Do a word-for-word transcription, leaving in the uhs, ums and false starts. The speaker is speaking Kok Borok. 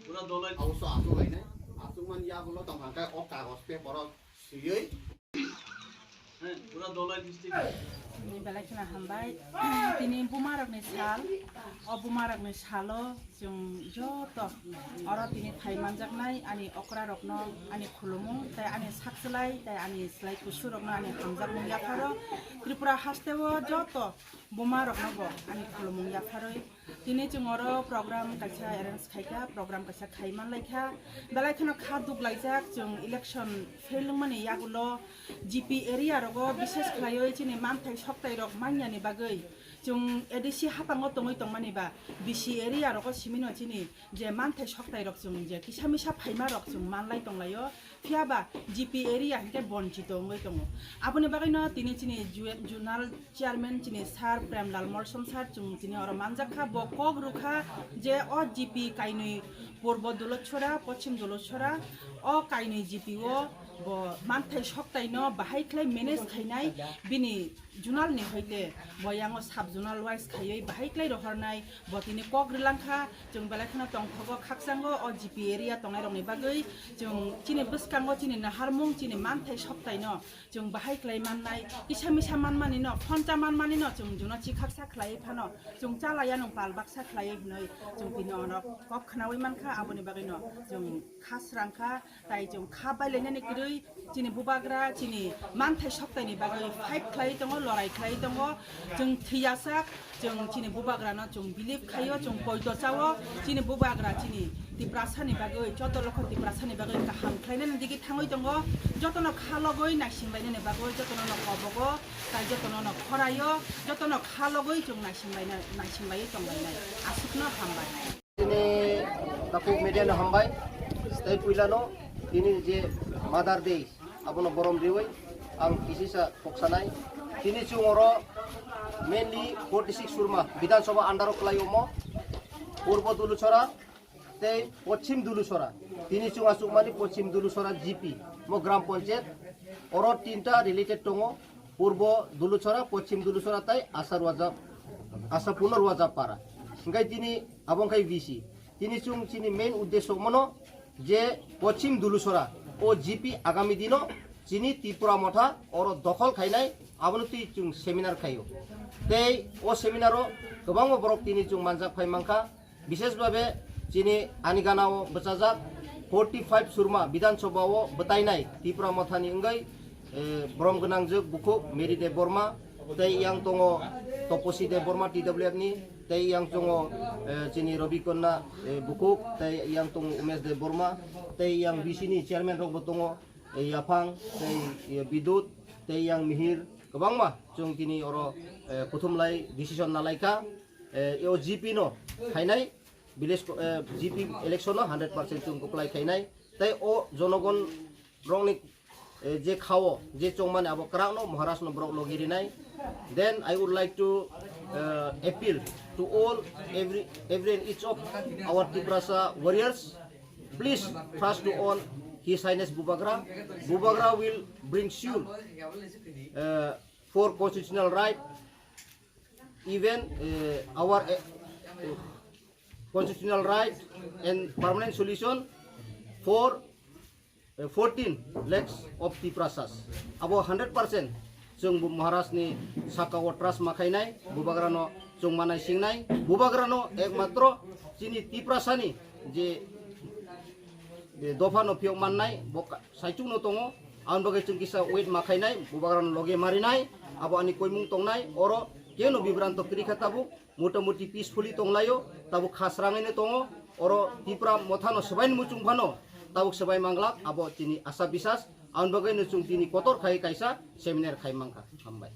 Pura dolai. Abo so asuk lainai. Asuk man yagulo tongkha khe o kagos paper o siyoi. Pura dolai district. Belai kheno hambai. Tini bumarokni sal, o bumarokni salo chwng joto oro tini phai manjaknai ani okrarokno ani khulumung tei ani sakchwlai tei ani slai kusurokno ani hamjakmung yapharo. Tripura hasteo joto bumaroknobo ani khulumung yapharwi. Tini chwng oro program kaisa arrange khaikha, program kaisa khai manlaikha. Belai kheno kha duk laijak, chwng election fail wngmani yagulo G P area rogo bishes khlaiwi chini manthai soktai rok manyani bagwi chwng A D C hapango tongwi tongmani ba B C area rogo simino chini je manthai soktai rok chwng je kisa misa phaima rok chwng manlai tonglaio. Phiya ba G P area hinkhe bonchito wngwi tongo. Aboni bagwino tini chini ju-, junal chairman chini sir Premlal Molsom sir chwng tini oro manjak kha, bo kok rwkha je o G P kainwi Purbo Dulotchora, Pochim Dulotchora, o kainwi G P o bo manthai soktaino bahai khlai manage khainai bini junal ni hoite bo yango sub junal wise khaiwi bahai khlai rohornai bo tini kok rwlangkha. Chwng belai kheno tongthogo khakchango o G P area tongnai rokni bagwi chwng chini bwskango chini naharmung chini manthai soktaino chwng bahai khlai mannai, kisa misa manmani no, phoncha manmani no chwng juno chikhaksa khlai phano chwng chalaya nung pal baksa khlai hinwi chwng tini ono kok khnawi mankha. Aboni bagwi no chwng kha srangkha, tai chwng kha bailainani kwrwi chini bubagra chini manthai soktaini bagwi fight khlai tongo, lorai khlai tongo. Chwng thwiyasak, chwng chini bubagrano chwng believe khaio, chwng poito chao. Chini bubagra chini Tiprasani bagwi, joto lokho Tiprasani bagwi kaham khlainani digi thangwi tongo. Jotono kha logwi naisimlainani bagwi jotono no kobogo, tai jotono no khoraio, jotono kha logwi chwng naisimlaina-, naisimlaiwi tonglainai. Aswkno hambai. Tini takhuk media no hambai. Tei puilano tini je Mother Day abono borom riwi ang kisisa kok sanai. Tini chwng oro mainly forty six Surma Bidhan Sabha under o kwlai omo Purbo Duluchora tei Pochim Duluchora. Tini chwng achukmani Pochim Duluchora G P mo Gram Panchayat oro tinta related tongo. Purbo Duluchora, Pochim Duluchora tei Asa Ruaja-, Asa Puno Ruaja Para. Hingkai tini abo wngkha V C. Tini chwng chini main uddesho mano je Pochim Duluchora o G P agami dino chini Tipra Motha oro dokhol khainai, abono twi chwng seminar khaio. Tei o seminar o kwbangma borok tini chwng manjak phai mankha. Bishesh bhabe chini ani gana o bwchajak forty five Surma Bidhan Sabha o bwtainai Tipra Mothani wngwi, eh, borom gwnangjwk bukhuk Mary Debbarma, tei yang tongo Toposi Debbarma T W F ni, tei yang tongo, eh, chini Rabi Kanya, eh, bukhuk, tei yang tongo Umesh Debbarma, tei yang V C ni chairman rok bo tongo, eh, Yaphang, tei, eh, Bidut, tei yang Mihir, kwbangma chwng tini oro, eh, kuthumlai decision nalaikha. Eh, o G P no khainai, village ko-, eh, G P election no hundred percent chwng kwplai khainai. Tei o jonogon rokni, eh, je khao, je chongmani abo kwrakno Maharaj no borok logi rinai. Then I would like to, uh, appeal to all, every, every and each of our Tiprasa warriors, please trust to all His Highness Bubagra. Bubagra will bring sure, uh, for constitutional right, even, uh, our, uh, constitutional right and permanent solution for, uh, fourteen lakhs of Tiprasas. Abo hundred percent chwng bo Maharaj ni saka o trust ma khainai, Bubagra no chwng manai singnai, Bubagra no ekmatro chini Tiprasa ni je, je dopha no phiyok mannai, bo ka-, saichung no tongo, aboni bagwi chwng kisa wait ma khainai, Bubagra no loge marinai, abo ani koimung tongnai, oro keno bibranto kwrwi kha tabuk, motamuti peacefully tonglaio, tabuk kha srangwi no tongo, oro Tipra Motha no swbai ni muchung phano, tabuk swbai manglak, abo chini asa bisas, aboni bagwi no chwng tini kotor khai kaisa seminar khai mankha. Hambai.